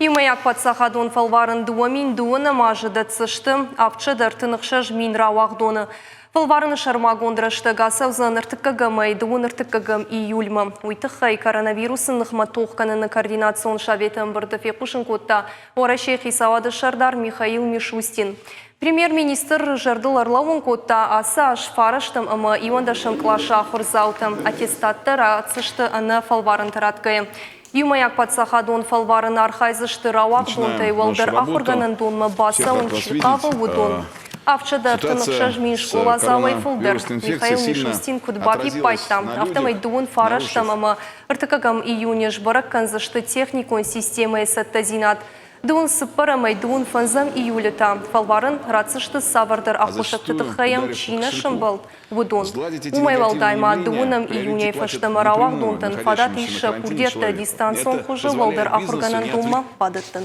Иумӕйаг паддзахадон фӕлварӕн 2012 азы дӕтдзысты 736 000 рауагъдоны. Фӕлварыны сӕрмагонд рӕстӕг ацӕудзӕн ӕртыккӕгӕмӕй дыууын ӕртыккӕгӕм июльмӕ. Уый тыххӕй коронавирусы ныхмӕ тох кӕныны координацион советы ӕмбырды фехъусын кодта Уӕрӕсейы хицауады сӕрдар Михаил Мишустин. Премьер-министр зӕрдыл ӕрлӕууын кодта, ацы аз фарӕстӕм ӕмӕ иуӕндӕсӕм къласы ахуырдзаутӕ аттестаттӕ ратдзысты ӕнӕ фӕлварӕнтӕ ратгӕйӕ. Иумӕйаг паддзахадон фӕлварӕны архайдзысты рауагъдонтӕй уӕлдӕр ахуыргӕнӕндонмӕ бацӕуын чи хъавы, уыдон. 736 000 скъоладзауӕй фылдӕр. Михаил Мишустин куыд бафиппайдта, афтӕмӕй дыууын фарӕстӕм ӕмӕ ӕртыккӕгӕм июны сбӕрӕг кӕндзысты техникон системӕйы цӕттӕдзинад. Дыууын цыппӕрӕмӕй дыууын фӕндзӕм июлы та фӕлварӕн ратдзысты цавӕрдӕр аххосӕгты тыххӕй йӕм чи нӕ сӕмбӕлд, уыдон. Уымӕй уӕлдай ма дыууынӕм июнӕй фӕстӕмӕ рауагъдонтӕн фадат ис сӕ курдиӕттӕ дистанцион хуызы уӕлдӕр ахуыргӕнӕндонмӕ бадӕттын.